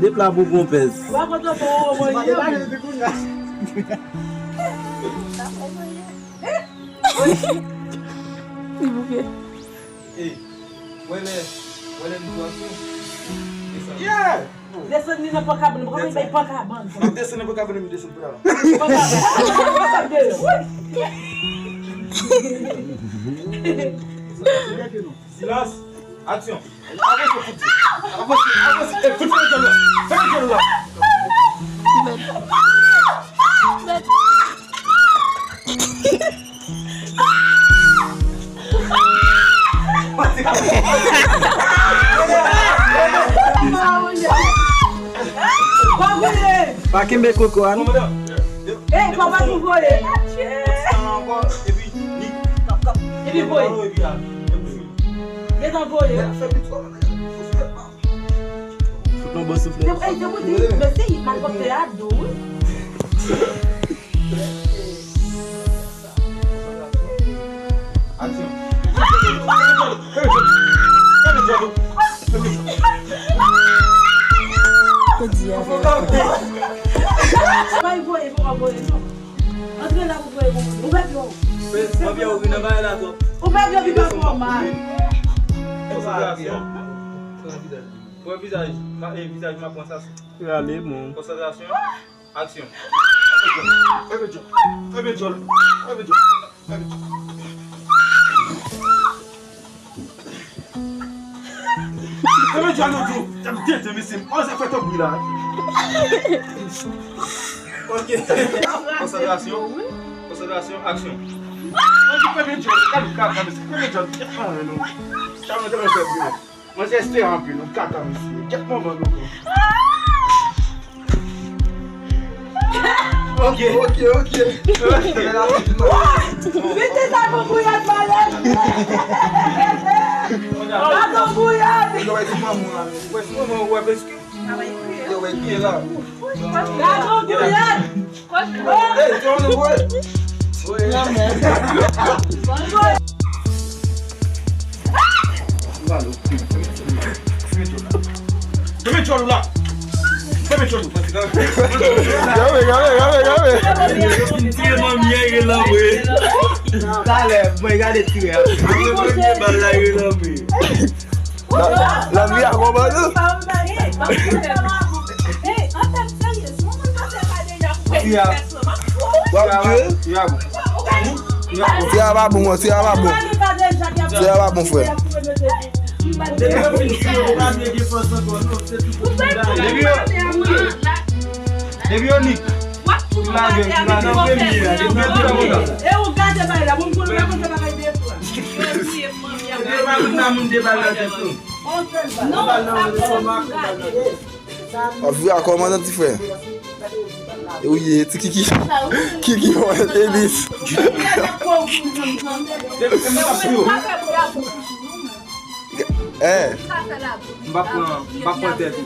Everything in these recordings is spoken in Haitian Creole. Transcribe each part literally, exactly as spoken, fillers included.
de pla pou konpèz. Wa kontan pou ou manje. Li bouke. Ey, wè lè, wè lè nou aksyon. Desann. Yeah! Desann li nan pankabann, pankabann, bay pankabann. Desann nan pankabann, desann pankabann. Pankabann, pankabann deyò. Silans. Aksyon. Avanse, fout. Avanse, avanse. E, fout, fout, fout, fout. Pa kenbe koko a, non. Ey, papa nou voye. Epi voye. Gentan voye. Fout yon bon soufle. Ey, se pou di, men se malpwòpte a dou, wi. Aksyon. Fè di avè. Bay voye, fò pa voye, non. Antre la pou voye bon. Ouvè pye w. Fè, fè byen ou vin nan bagay la twòp. Ouvè pye w, li pa twò mal. Konsantrasyon. Wè vizaj, ma-, e, vizaj m ap pran sa sou. Rale, bon. Konsantrasyon. Aksyon. Fèmen djòl. Fèmen djòl. Fèmen djòl. Fèmen djòl. Fèmen djòl, nou di w. Tande, tande, mesye. Kòman sa fè tanbri la? Ok. Konsantrasyon. Konsantrasyon. Aksyon. Fèmen djòl. Gade kaka, mesye. Fèmen djòl. Gade kaka, mesye. Fèmen djòl. Mwen se espere anpil, ou kaka mesye. Kèt manman nou. Ok, ok, ok. Mete sa pou bouyad malèz. Gadon bouyad. Yo, wè, se manman la. Wè, se manman, wè, paske. Yo, wè, ki la. Gadon bouyad. Ey, se yon nouvo. Fèmen djòl ou la. Fèmen djòl ou. Gade, gade, gade, gade. Yo fin tiye manmi an, yo lanmwe. Talè, mwen gade tiye a. Apre premye bal la, yo lanmwe. La, lavi a kòmanse. Tiye a. W ap jwe? Tiye a pa bon, tiye a pa bon. Tiye a pa bon, frè. Depi yo fin tiye, ou pa vle gen fòs ankò, non, se tout pou medam. Depi yo, depi yo nik. Tou lage, tou lage. E ou gade bagay la, bon, pou nou rakonte bagay de fwa. Depi yo pa konn sa moun de bal la tèt tou. Non, sa se moun gade. Ap vire a kòmandan ti frè. E ou ye, ti Kiki. Kiki, mwen, Elis. Eh. M pa pran, m pa pran tèt ou. M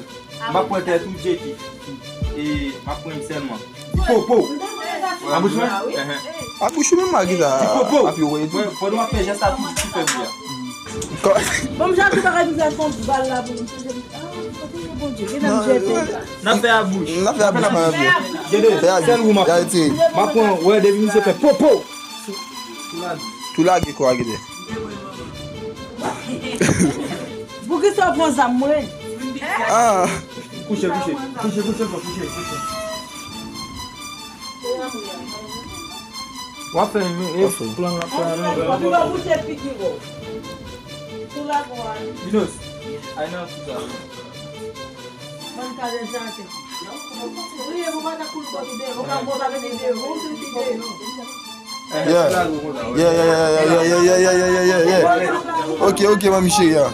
pa pran tèt ou, Jeki. E m ap pran sèlman. Po, po. A bouch mwen? Enhen. A bouch ou menm, Magda. Di po, po. Api ou wè di. Pandan w ap fè jès la, tou, tou fè bri a. Bon, m chak jou bagay bizè fon bal la pou nou. Ah, kote yo, Bondye? Gen nan jete. N ap fè a bouch. N ap fè a bouch, pa nan pye. Gade, sèl ou m ap pran. M ap pran, wè, depi misye fè po, po. Tou lage kò a, gade. Poukisa w pran zam mwen? Ah. Kouche, kouche. Kouche, kouche, kouche, kouche. W ap fè, e, plan la, plan la. Ou va bouche figi w. Tou la kwa. Binos, ay nan sou sa. Mwen ka deja ke. Wi, e pou pa ta koul bò ki de, ou ka bò pa mete de, ou sou ki de, non. Yeah. Yeah, yeah, yeah. Ok, ok, manmi cheri, yeah.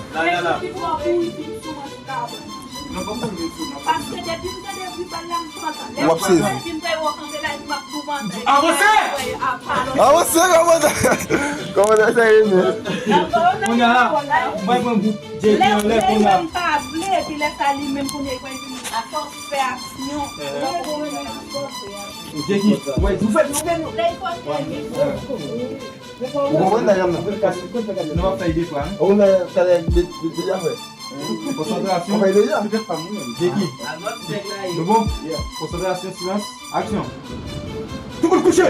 Paske depi m tande bri bal la, m kontan. W ap sezi. Depi m te wè w kanpe la, epi m ap tou pandan. Avanse! Avanse, kòmandan. Kòmandan, sa e men. Kounye a la, mwen pran bout Jeki anlè kounye a. Lè m pa vle, epi lè sa li menm kounye a, li vin a fòs fè aksyon. Jeki, wè, nou fè, nou fè, nou. Lè l fòs fè aksyon. Ou konprann la, janm nan. Nou va fè de fwa, hein? Ou konprann la, talè, de, de, deja fè. Konsantrasyon. Ou fè deja? Petèt pa mwen menm. Jeki. Nou bon? Konsantrasyon, silans, aksyon. Tout moun kouche!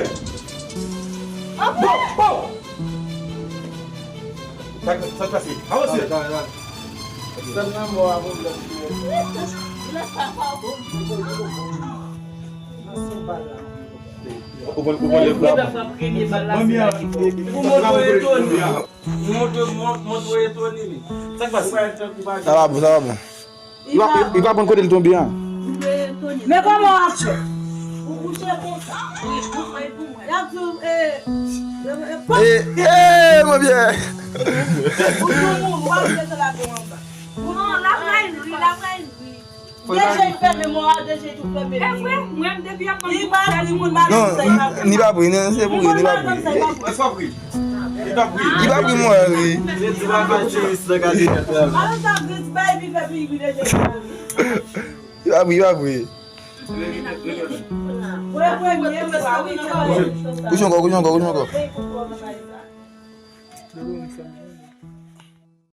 Bon, bon! Sa, sa k pase? Avanse! Sèl nan mò a pwoblèm. Ou konn, ou konn lèv la. Pou montre Etoni. Montre, montre Etoni li. Sa k pase? Sa va bon, sa va bon. Li pa, li pa konn kote l tonbe a. Men kòman w ap fè? Ou kouche konsa. Y ap di w, e, e, e, mwen byen. Ou tou moun, w ap jete lavi w anba. Non, l ap ray ri, l ap ray ri. Deje fèmen mò a, deje tou fèmen. E vre, mwen depi y ap ban m kout sèl. Non, li pa vre, non, se pou li pa vre. Li pa vre. Li pa vre, mwen, wi. Li di la pa jis nan gade tèt la. Alò sa vre, ti bay pi fè pi ri deje. Li pa vre, li pa vre. Kouche ankò, kouche ankò, kouche ankò.